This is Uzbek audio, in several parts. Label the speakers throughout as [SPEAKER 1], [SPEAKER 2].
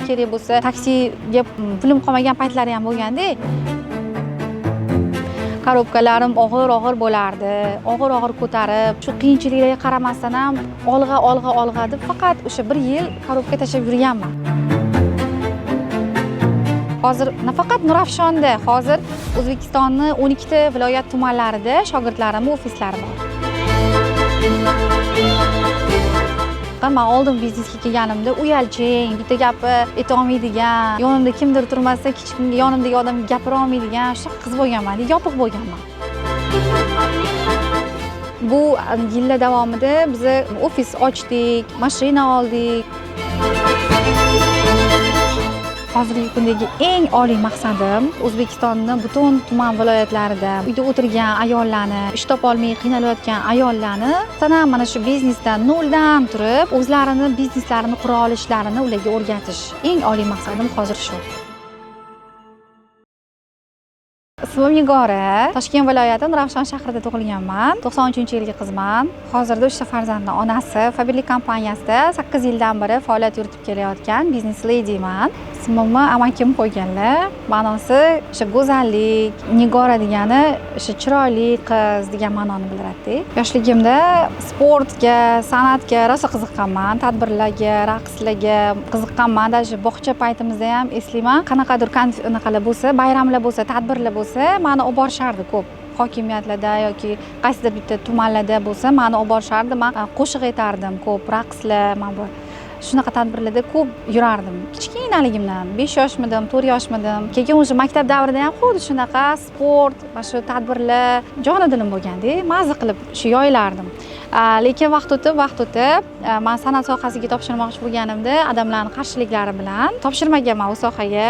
[SPEAKER 1] Kerak bo'lsa, taksiga pulim qolmagan paytlari ham bo'lganda. Коробка larim og'ir og'ir bo'lardi, og'ir og'ir ko'tarib, shu qiyinchiliklarga qaramasdan ham olg'a, olg'a, olg'a deb faqat o'sha bir yil коробка tashlab yurganman. Hozir nafaqat Nurafshonda, hozir O'zbekistonni 12 ta viloyat tumanlarida shogirdlarimni ofislari bor. Man oldin biznesga kelganimda uyalchang, bitta gapi aytolmaydigan, yonimda kimdir turmasa hech yonimdagi odamga gapira olmaydigan shunaqa qiz bo'lganman, yopiq bo'lganman. Bu yillar davomida biz ofis ochdik, mashina oldik. Hozirgi kundagi eng oliy maqsadim O'zbekistonni butun tuman viloyatlarida uyda o'tirgan ayollarni, ish topolmay qiynalayotgan ayollarni sana mana shu biznesdan noldan turib o'zlarini bizneslarini qura olishlarini ularga o'rgatish. Eng oliy maqsadim hozir shu. Ismim Nigora, Toshkent viloyati Nurafshon shahrida tug'ilganman. 93-yilgi qizman. Hozirda 3 ta farzandning onasi, Faberlic kompaniyasida 8 yildan beri faoliyat yuritib kelayotgan biznes lediman. Ismimni amakim qo'yganlar. Ma'nosi o'sha go'zallik, Nigora degani o'sha chiroyli qiz degan ma'noni bildiradi. Yoshligimda sportga, san'atga rosa qiziqqanman, tadbirlarga, raqslarga qiziqqanman. Даже bog'cha paytimizda ham eslayman, qanaqadir anaqalar bo'lsa, bayramlar bo'lsa, tadbirlar bo'lsa, mani olib borishardi ko'p. Hokimiyatlarda yoki qaysidir bitta tumanlarda bo'lsa, mani olib borishardi. Men qo'shiq aytardim ko'p, raqslar, mana bu shunaqa tadbirlarda ko'p yurardim. Kichkinaligimdan, 5 yoshmidim, 4 yoshmidim. Keyin o'sha maktab davrida ham xuddi shunaqa sport, mana shu tadbirlar joni dilim bo'lganda, maza qilib shu yoyilardim. Lekin vaqt o'tib, vaqt o'tib, men san'at sohasiga topshirmoqchi bo'lganimda odamlarning qarshiliklari bilan topshirmaganman u sohaga.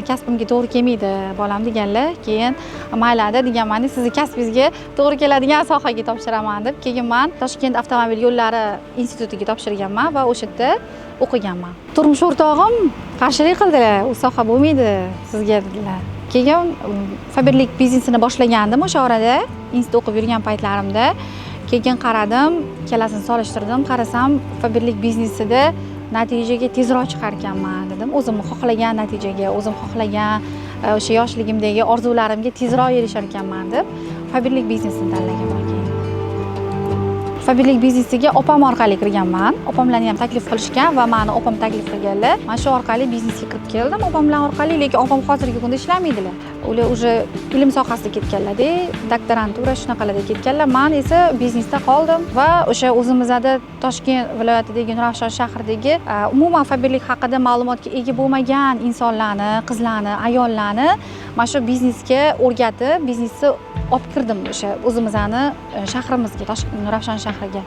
[SPEAKER 1] Kasbimga to'g'ri kelmaydi bolam deganlar. Keyin maylada deganman, sizni kasbingizga to'g'ri keladigan sohaga topshiraman deb. Keyin men Toshkent avtomobil yo'llari institutiga topshirganman va o'sha yerda o'qiganman. Turmush o'rtog'im qarshilik qildilar, u soha bo'lmaydi sizga dedilar. Keyin Faberlic biznesini boshlagandim o'sha orada, institutda o'qib yurgan paytlarimda. Keyin qaradim, ikkalasini solishtirdim, qarasam Faberlic biznesida natijaga tezroq chiqar ekanman dedim. O'zim xohlagan natijaga, o'zim xohlagan o'sha yoshligimdagi orzularimga tezroq erishar ekanman deb Faberlic biznesini tanlaganman keyin. Faberlic biznesiga opam orqali kirganman. Opamlarni ham taklif qilishgan va meni opam taklif qilganlar. Men shu orqali biznesga kirib keldim opamlar orqali, lekin opam hozirgi kunda ishlamaydilar. Ular уже ilm sohasida ketganlar-da, doktorantura shunaqalarda ketganlar. Men esa biznesda qoldim va o'sha o'zimizda Toshkent viloyatidagi Nurafshon shahridagi umuman Faberlic haqida ma'lumotga ega bo'lmagan insonlarni, qizlarni, ayollarni mana shu biznesga o'rgatib, biznesni olib kirdim o'sha o'zimizni shahrimizga, Nurafshon shahriga.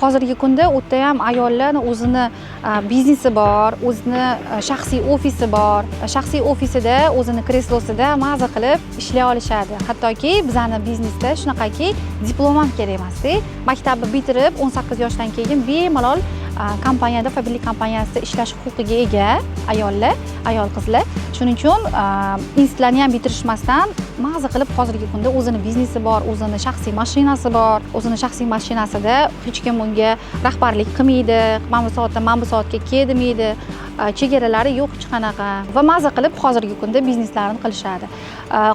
[SPEAKER 1] Hozirgi kunda u yerda ham ayollarni o'zini biznesi bor, o'zini shaxsiy ofisi bor. Shaxsiy ofisida o'zini kreslosida maza qilib ishlay olishadi. Hattoki bizani biznesda shunaqaki diplom ham kerak emas-da. Maktabni bitirib 18 yoshdan keyin bemalol kompaniyada, Faberlic kompaniyasida ishlash huquqiga ega ayollar, ayol qizlar. Shuning uchun institutlarni ham bitirishmasdan maza qilib hozirgi kunda o'zini biznesi bor, o'zini shaxsiy mashinasi bor. O'zini shaxsiy mashinasida hech kim unga rahbarlik qilmaydi, mana bu soatda mana bu soatga kel demaydi. Chegaralari yo'q hech qanaqa va maza qilib hozirgi kunda bizneslarini qilishadi.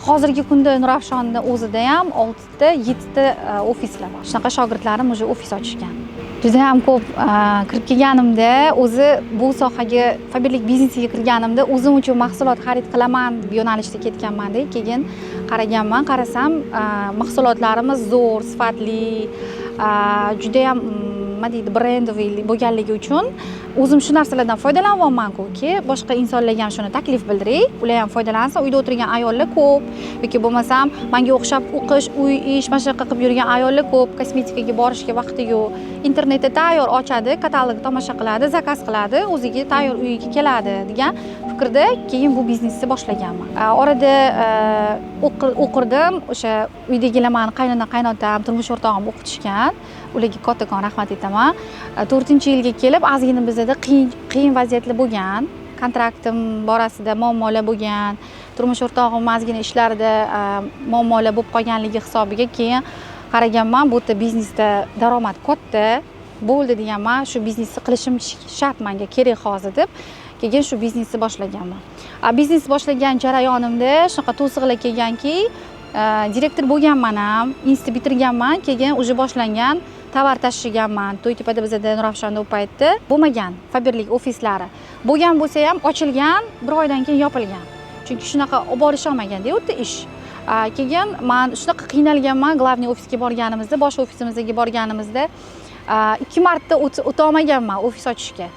[SPEAKER 1] Hozirgi kunda Nurafshonni o'zida ham 6 ta, 7 ta ofislar bor. Shunaqa shogirdlarim уже ofis ochishgan. Juda ham ko'p kirib kelganimda, o'zi bu sohaga Faberlic biznesiga kirganimda o'zim uchun mahsulot xarid qilaman deb yo'nalishda ketganman-da. Keyin qaraganman, qarasam, mahsulotlarimiz zo'r, sifatli, juda ham, nima deydi, brendoviy bo'lganligi uchun o'zim shu narsalardan foydalanyapman-ku, boshqa insonlarga ham shuni taklif bildiray, ular ham foydalansin. Uyda o'tirgan ayollar ko'p, yoki bo'lmasam menga o'xshab o'qish, uy ish, mana shunaqa qilib yurgan ayollar ko'p, kosmetikaga borishga vaqti yo'q. Internetda tayyor ochadi, katalog tomosha qiladi, zakaz qiladi, o'ziga tayyor uyiga keladi degan fikrda keyin bu biznesni boshlaganman. Orada o'qirdim, o'sha uydagilar mani qaynona, qaynotam, turmush o'rtog'im o'qitishgan. Ularga kattakon rahmat aytaman. 4-yilga kelib ozgina bizada qiyin vaziyatlar bo'lgan. Kontraktim borasida muammolar bo'lgan. Turmush o'rtog'im ozgina ishlarida muammolar bo'lib qolganligi hisobiga keyin qaraganman, bu yerda biznesda daromad katta, Bo'ldi deganman, shu biznesni qilishim shart, manga kerak hozir deb, keyin shu biznesni boshlaganman. A biznes boshlagan jarayonimda shunaqa to'siqlar kelganki, direktor bo'lganman ham, institut bitirganman, keyin уже boshlangan, tovar tashiganman. To'ytepada bizada, Nurafshonda u paytda bo'lmagan Faberlik ofislari. Bo'lgan bo'lsa ham, ochilgan, bir oydan keyin yopilgan, chunki shunaqa olib borisholmaganda u yerda ish. Keyin man shunaqa qiynalganman. Главный ofisga borganimizda, bosh ofisimizga borganimizda ikki marta o'tolmaganman ofis ochishga.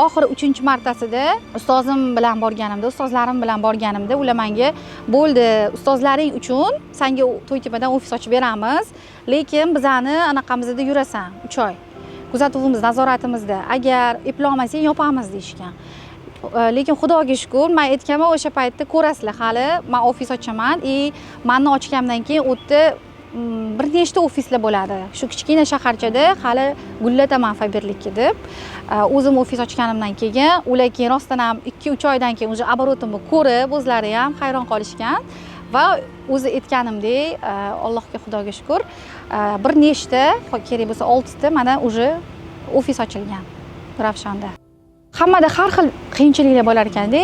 [SPEAKER 1] Oxiri uchinchi martasida ustozim bilan borganimda, ustozlarim bilan borganimda, ular menga: "Bo'ldi, ustozlaring uchun sanga To'ytepadan ofis ochib beramiz, lekin bizani anaqamizda yurasan 3 oy, kuzatuvimiz, nazoratimizda. Agar eplolmasang, yopamiz", deyishgan. Lekin xudoga shukur, man aytganman o'sha paytda: "Ko'rasizlar hali, man ofis ochaman и mani ochgandan keyin u yerda bir nechta ofislar bo'ladi, shu kichkina shaharchada hali gullataman Faberlikka", deb. O'zim ofis ochganimdan keyin ular keyin rostdan ham 2-3 oydan keyin уже оборот imni ko'rib, o'zlari ham hayron qolishgan va o'zi aytganimdek, Allohga, xudoga shukur, bir nechta, kerak bo'lsa oltita mana уже ofis ochilgan Nurafshonda. Hammada har xil qiyinchiliklar bo'lar ekanda.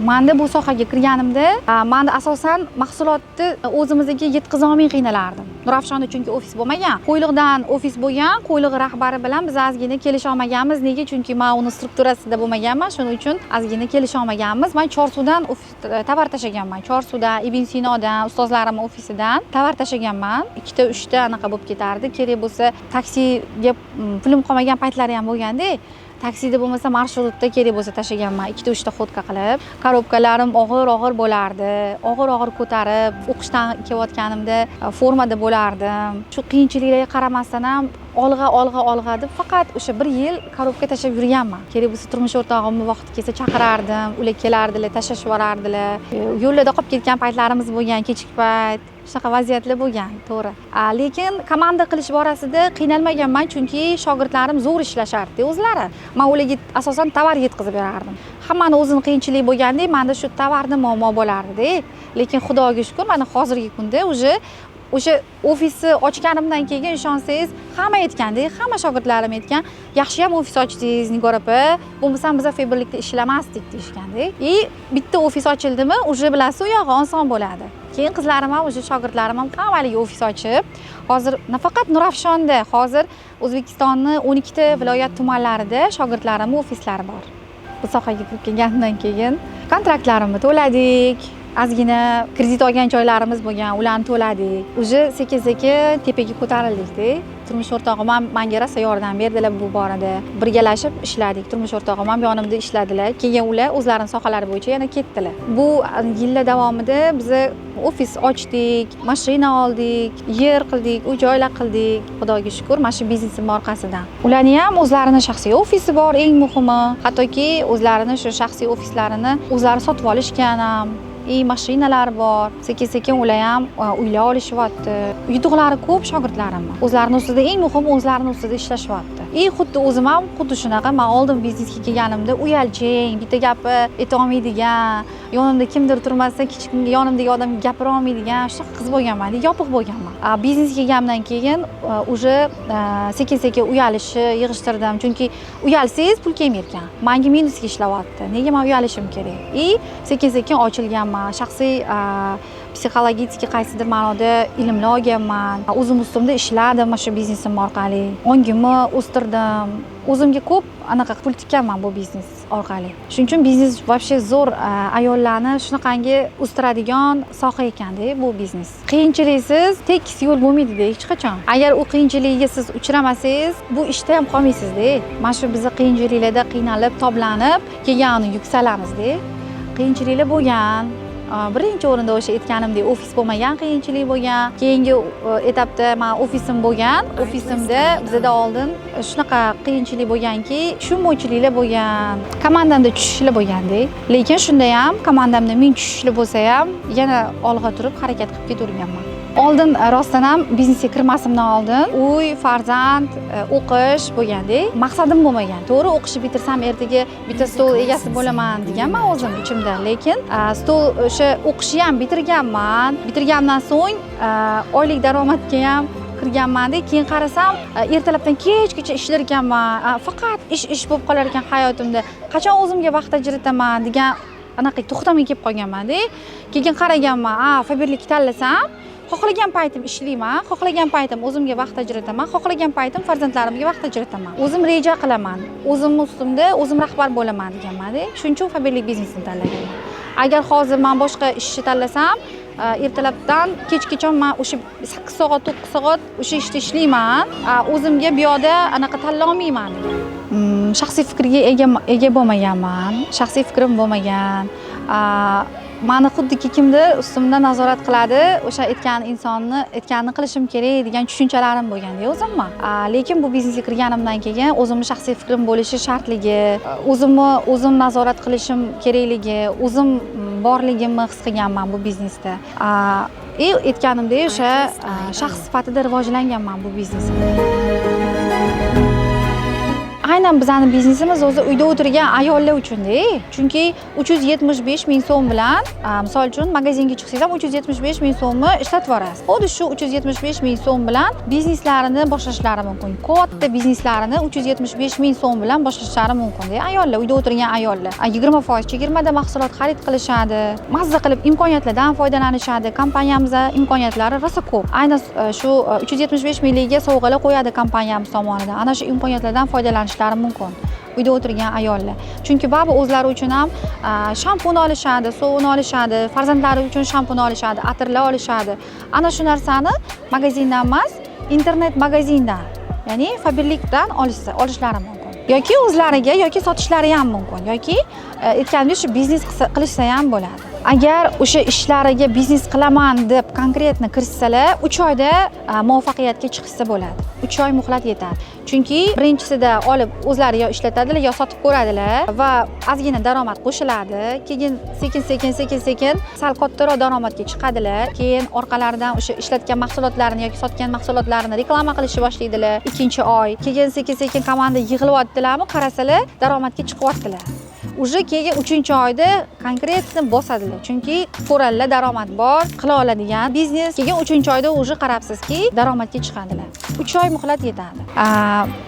[SPEAKER 1] Manda bu sohaga kirganimda, manda asosan mahsulotni o'zimizga yetkazolmay qiynalardim Nurafshonda, chunki ofis bo'lmagan. Qo'yliqdan ofis bo'lgan, Qo'yliq rahbari bilan biz ozgina kelisha olmaganmiz. Nega? Chunki man uni strukturasida bo'lmaganman, shuning uchun ozgina kelisha olmaganmiz. Man Chorsudan ofis tovar tashlaganman, Chorsudan, Ibn Sinodan, ustozlarimni ofisidan tovar tashlaganman. Ikkita, uchta anaqa bo'lib ketardi. Kerak bo'lsa, taksiga pulim qolmagan paytlari ham bo'lganda, taksida bo'lmasa marshrutda kerak bo'lsa tashlaganman, ikkita, uchta ходка qilib. Коробка larim og'ir og'ir bo'lardi, og'ir og'ir ko'tarib o'qishdan kelayotganimda formada bo'lardim. Shu qiyinchiliklarga qaramasdan ham olg'a, olg'a, olg'a deb faqat o'sha bir yil коробка tashlab yurganman. Kerak bo'lsa, turmush o'rtog'imni vaqti kelsa chaqirardim, ular kelardilar, tashlashib yuborardilar. Yo'llarda qolib ketgan paytlarimiz bo'lgan, kechki payt, shunaqa vaziyatlar bo'lgan, to'g'ri. Lekin komanda qilish borasida qiynalmaganman, chunki shogirdlarim zo'r ishlashardi o'zlari. Man ularga asosan tovar yetkazib berardim. Hammani o'zini qiyinchiligi bo'lgandek, manda shu tovarni muammo bo'lardida. Lekin xudoga shukur, mana hozirgi kunda уже o'sha ofisni ochganimdan keyin, ishonsangiz, hamma aytgandek, hamma shogirdlarim aytgan: "Yaxshiyam ofis ochdingiz, Nigor opa, bo'lmasam biza Faberlikda ishlamasdik", deyishganda. И bitta ofis ochildimi, уже bilasiz, u yog'i oson bo'ladi. Keyin qizlarim ham, уже shogirdlarim ham hammaligi ofis ochib, hozir nafaqat Nurafshonda, hozir O'zbekistonni 12 ta viloyat tumanlarida shogirdlarimni ofislari bor. Bu sohaga kirib kelganimdan keyin kontraktlarimni to'ladik, ozgina kredit olgan joylarimiz bo'lgan, ularni to'ladik, уже sekin sekin tepaga ko'tarildikda. Turmush o'rtog'im ham manga rosa yordam berdilar bu borada, birgalashib ishladik. Turmush o'rtog'im ham yonimda ishladilar, keyin ular o'zlarini sohalari bo'yicha yana ketdilar. Bu yillar davomida biza ofis ochdik, mashina oldik, yer qildik, uy joylar qildik, xudoga shukur, mana shu biznesim orqasidan. Ularni ham o'zlarini shaxsiy ofisi bor, eng muhimi, hattoki o'zlarini shu shaxsiy ofislarini o'zlari sotib olishgan ham и mashinalar bor. Sekin sekin ular ham uylar olishyapti. Yutuqlari ko'p shogirdlarimni, o'zlarini ustida, eng muhimi, o'zlarini ustida ishlashyapti. И xuddi o'zim ham xuddi shunaqa. Man oldin biznesga kelganimda uyalchang, bitta gapni aytolmaydigan, yonimda kimdir turmasa, hech kimga, yonimdagi odamga gapira olmaydigan shunaqa qiz bo'lganman, yopiq bo'lganman. A biznesga kelganimdan keyin уже sekin sekin uyalishni yig'ishtirdim, chunki uyalsangiz, pul kelmaydi ekan. Manga minusga ishlayapti, nega man uyalishim kerak? И sekin sekin ochilganman, shaxsiy психологический qaysidir ma'noda ilmlar olganman, o'zim ustimda ishladim. Mana shu biznesim orqali ongimni o'stirdim, o'zimga ko'p anaqa pul tikkanman bu biznes orqali. Shuning uchun biznes вообще zo'r, ayollarni shunaqangi o'stiradigan soha ekanda bu biznes. Qiyinchiliksiz tekis yo'l bo'lmaydida hech qachon. Agar u qiyinchiligiga siz uchramasangiz, bu ishda ham qolmaysizda. Mana shu biza qiyinchiliklarda qiynalib, toblanib, keyin yuksalamizda. Qiyinchiliklar bo'lgan. Birinchi o'rinda o'sha aytganimdek, ofis bo'lmagan, qiyinchilik bo'lgan. Keyingi etapda man ofisim bo'lgan. Ofisimda bizada oldin shunaqa qiyinchilik bo'lganki, tushunmovchiliklar bo'lgan, komandamda tushishlar bo'lganda. Lekin shunda ham, komandamda ming tushishlar bo'lsa ham, yana olg'a turib harakat qilib ketaverganman. Oldin rostdan ham biznesga kirmasimdan oldin uy, farzand, o'qish bo'lganda, maqsadim bo'lmagan. To'g'ri, o'qishni bitirsam, ertaga bitta stol egasi bo'laman deganman o'zim ichimda. Lekin stol, o'sha o'qishni ham bitirganman. Bitirgandan so'ng oylik daromadga ham Kirganmanda, keyin qarasam, ertalabdan kechgacha ishlar ekanman. Faqat ish, ish bo'lib qolar ekan hayotimda. Qachon o'zimga vaqt ajrataman degan anaqa to'xtamga kelib qolganmanda. Keyin qaraganman, a, Faberlik tanlasam, xohlagan paytim ishlayman, xohlagan paytim o'zimga vaqt ajrataman, xohlagan paytim farzandlarimga vaqt ajrataman, o'zim reja qilaman, o'zimni ustimda o'zim rahbar bo'laman deganmanda. Shuning uchun Faberlik biznesini tanlaganman. Agar hozir man boshqa ishni tanlasam, ertalabdan kechgacha man o'sha 8 soat, 9 soat o'sha ishda ishlayman, o'zimga bu yoqda anaqa tanlolmayman degan. Shaxsiy fikrga ega bo'lmaganman, shaxsiy fikrim bo'lmagan. Mani xuddiki kimdir ustimdan nazorat qiladi, o'sha aytgan insonni aytganini qilishim kerak degan tushunchalarim bo'lganda o'zimni. Lekin bu biznesga kirganimdan keyin o'zimni shaxsiy fikrim bo'lishi shartligi, o'zimni o'zim nazorat qilishim kerakligi, o'zim borligimni his qilganman bu biznesda. И aytganimdek, o'sha shaxs sifatida rivojlanganman bu biznesda. Aynan bizani biznesimiz o'zi uyda o'tirgan ayollar uchunda, chunki 375 000 so'm bilan, misol uchun, magazinga chiqsangiz ham 375 000 so'mni ishlatib yuborasiz. Xuddi shu 375 000 so'm bilan bizneslarini boshlashlari mumkin, katta bizneslarini 375 000 so'm bilan boshlashlari mumkinda ayollar, uyda o'tirgan ayollar. 20% chegirmada mahsulot xarid qilishadi, mazza qilib imkoniyatlardan foydalanishadi. Kompaniyamizda imkoniyatlari rosa ko'p. Aynan shu 375 minglikka sovg'alar qo'yadi kompaniyamiz tomonidan. Ana shu imkoniyatlardan foydalanishlari mumkin uyda o'tirgan ayollar, chunki baribir o'zlari uchun ham shampun olishadi, sovun olishadi, farzandlari uchun shampun olishadi, atirlar olishadi. Ana shu narsani magazindan emas, internet magazindan, ya'ni Faberlikdan olishlari mumkin yoki o'zlariga, yoki sotishlari ham mumkin, yoki aytganimdek, shu biznes qilishsa ham bo'ladi. Agar o'sha ishlariga biznes qilaman deb конкретно kirishsalar, 3 oyda muvaffaqiyatga chiqishsa bo'ladi. 3 oy muhlat yetadi, chunki birinchisida olib o'zlari yo ishlatadilar, yo sotib ko'radilar va ozgina daromad qo'shiladi. Keyin sekin sekin sekin sekin sal kattaroq daromadga chiqadilar. Keyin orqalaridan o'sha ishlatgan mahsulotlarini yoki sotgan mahsulotlarini reklama qilishni boshlaydilar ikkinchi oy. Keyin sekin sekin komanda yig'ilyaptilarmi, qarasalar, daromadga chiqyaptilar уже. Keyin uchinchi oyda конкретно bosadilar, chunki ko'radilar, daromad bor, qila oladigan biznes. Keyin uchinchi oyda уже qarabsizki, daromadga chiqadilar. 3 oy muhlat yetadi.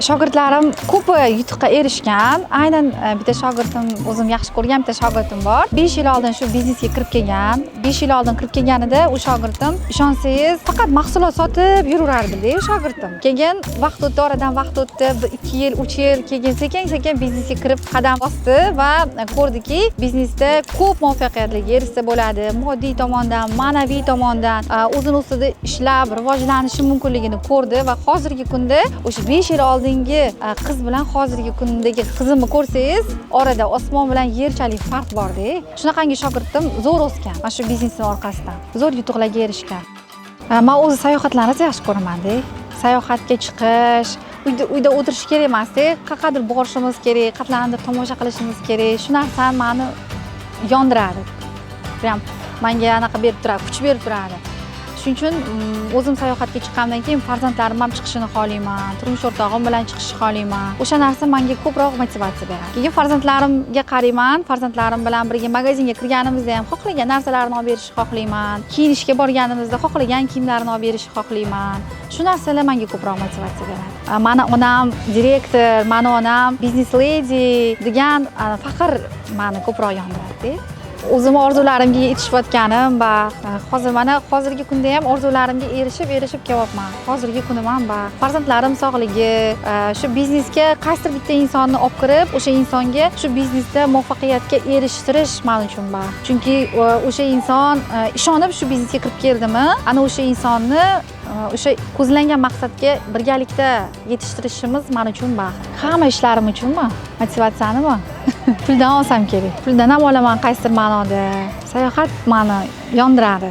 [SPEAKER 1] Shogirdlarim ko'pi yutuqqa erishgan. Aynan bitta shogirdim, o'zim yaxshi ko'rgan bitta shogirdim bor, 5 yil oldin shu biznesga kirib kelgan. 5 yil oldin kirib kelganida u shogirdim, ishonsangiz, faqat mahsulot sotib yuraverardida u shogirdim. Keyin vaqt o'tdi, oradan vaqt o'tdi, bir 2 yil, 3 yil. Keyin sekin sekin biznesga kirib qadam bosdi va ko'rdiki, biznesda ko'p muvaffaqiyatlarga erishsa bo'ladi, moddiy tomondan, ma'naviy tomondan o'zini ustida ishlab rivojlanishi mumkinligini ko'rdi. Va hozirgi kunda o'sha 5 yil oldingi qiz bilan hozirgi kundagi qizimni ko'rsangiz, orada osmon bilan yerchalik farq borda. Shunaqangi shogirdim zo'r o'sgan, mana shu biznesni orqasidan zo'r yutuqlarga erishgan. Man o'zi sayohatlarni rosa yaxshi ko'ramanda. Sayohatga chiqish, uyda o'tirish kerak emasda, qayerqadir borishimiz kerak, qayerlarnidir tomosha qilishimiz kerak. Shu narsa mani yondiradi, прям manga anaqa berib turadi, kuch berib turadi. Shuning uchun o'zim sayohatga chiqqandan keyin farzandlarim ham chiqishini xohlayman, turmush o'rtog'im bilan chiqishni xohlayman. O'sha narsa menga ko'proq motivatsiya beradi. Keyin farzandlarimga qarayman, farzandlarim bilan birga magazinga kirganimizda ham xohlagan narsalarini olib berishni xohlayman, kiyinishga borganimizda xohlagan kiyimlarini olib berishni xohlayman. Shu narsalar menga ko'proq motivatsiya beradi. Mani onam direktor, mani onam biznes ledi degan faxr mani ko'proq yondiradida. O'zimni orzularimga yetishayotganim va hozir, mana hozirgi kunda ham orzularimga erishib kelyapman. Hozirgi kunim ham va farzandlarim sog'ligi, shu biznesga qaysidir bitta insonni olib kirib, o'sha insonga shu biznesda muvaffaqiyatga erishtirish man uchun baxt, chunki o'sha inson ishonib shu biznesga kirib keldimi, ana o'sha insonni o'sha ko'zlangan maqsadga birgalikda yetishtirishimiz man uchun baxt. Hamma ishlarim uchunmi motivatsiyanimi? Puldan olsam kerak, puldan ham olaman qaysidir ma'noda. Sayohat mani yondiradi.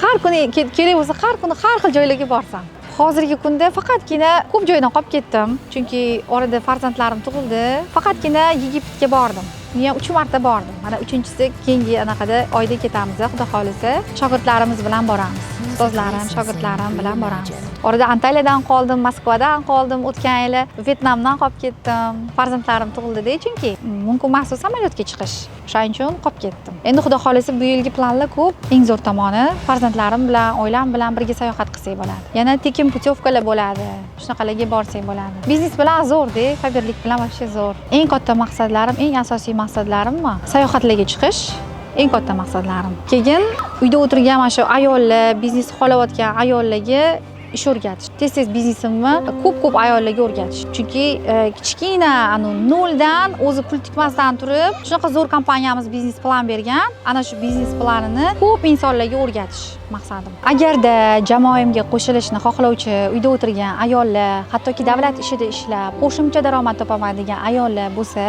[SPEAKER 1] Har kuni kerak bo'lsa, har kuni har xil joylarga borsam. Hozirgi kunda faqatgina ko'p joydan qolib ketdim, chunki orada farzandlarim tug'ildi. Faqatgina Yegiptga bordim, uni ham uch marta bordim. Mana uchinchisi keyingi anaqada oyda ketamiz, xudo xohlasa, shogirdlarimiz bilan boramiz, ustozlarim, shogirdlarim bilan boramiz. Orada Antaliyadan qoldim, Moskvadan qoldim, o'tgan yili Vyetnamdan qolib ketdim. Farzandlarim tug'ildi-da, chunki mumkin emas samolyotga chiqish. O'shaning uchun qolib ketdim. Endi Xudo xohlasa, bu yilgi planlar ko'p. Eng zo'r tomoni, farzandlarim bilan, oilam bilan birga sayohat qilsak bo'ladi. Yana tekin putyovkalar bo'ladi. Shunaqalarga borsak bo'ladi. Biznes bilan zo'r-da, Faberlik bilan вообще zo'r. Eng katta maqsadlarim, eng asosiy maqsadlarimmi? Sayohatlarga chiqish eng katta maqsadlarim. Keyin uyda o'tirgan mana shu ayollar, biznes xohlayotgan ayollarga ish o'rgatish. Tez-tez biznesimni ko'p-ko'p ayollarga o'rgatish. Chunki kichkina anu noldan, o'zi pul tikmasdan turib, shunaqa zo'r kompaniyamiz biznes plan bergan. Ana shu biznes planini ko'p insonlarga o'rgatish maqsadim. Agarda jamoamga qo'shilishni xohlovchi uyda o'tirgan ayollar, hattoki davlat ishida ishlab, qo'shimcha daromad topaman degan ayollar bo'lsa,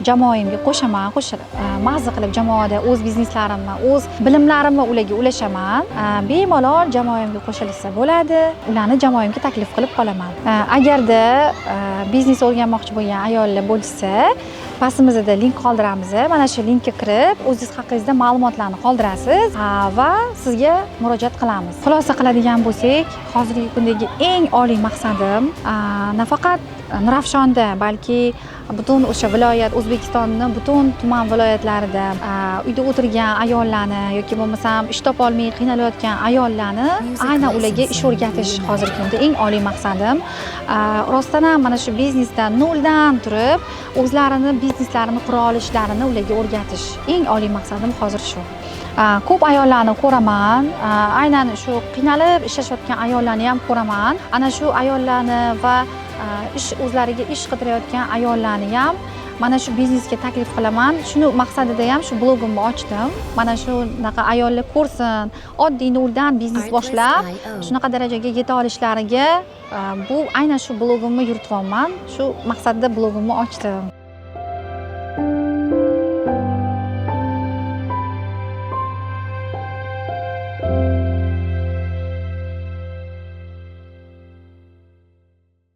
[SPEAKER 1] jamoamga qo'shaman, qo'shilib, mazza qilib jamoada o'z bizneslarimni, o'z bilimlarimni ularga ulashaman. Bemalol jamoamga qo'shilishsa bo'ladi. Ularni jamoamga taklif qilib qolaman. Agarda biznes o'rganmoqchi bo'lgan ayollar bo'lsa, pastimizda link qoldiramiz. Mana shu linkka kirib, o'zingiz haqingizda ma'lumotlarni qoldirasiz va sizga murojaat qilamiz. Xulosa qiladigan bo'lsak, hozirgi kundagi eng oliy maqsadim nafaqat Nurafshonda, balki butun o'sha viloyat, O'zbekistonni butun tuman viloyatlarida uyda o'tirgan ayollarni yoki bo'lmasam ish topolmay qiynalayotgan ayollarni, aynan ularga ish o'rgatish hozirgi kunda eng oliy maqsadim. Rostdan ham mana shu biznesda noldan turib, o'zlarini bizneslarini qura olishlarini ularga o'rgatish eng oliy maqsadim hozir shu. Ko'p ayollarni ko'raman, aynan shu qiynalib ishlashayotgan ayollarni ham ko'raman. Ana shu ayollarni va ish, o'zlariga ish qidirayotgan ayollarni ham mana shu biznesga taklif qilaman. Shuni maqsadida ham shu blogimni ochdim. Mana shunaqa ayollar ko'rsin, oddiy noldan biznes boshlab, shunaqa darajaga yeta olishlariga, bu aynan shu blogimni yurityapman. Shu maqsadda blogimni ochdim.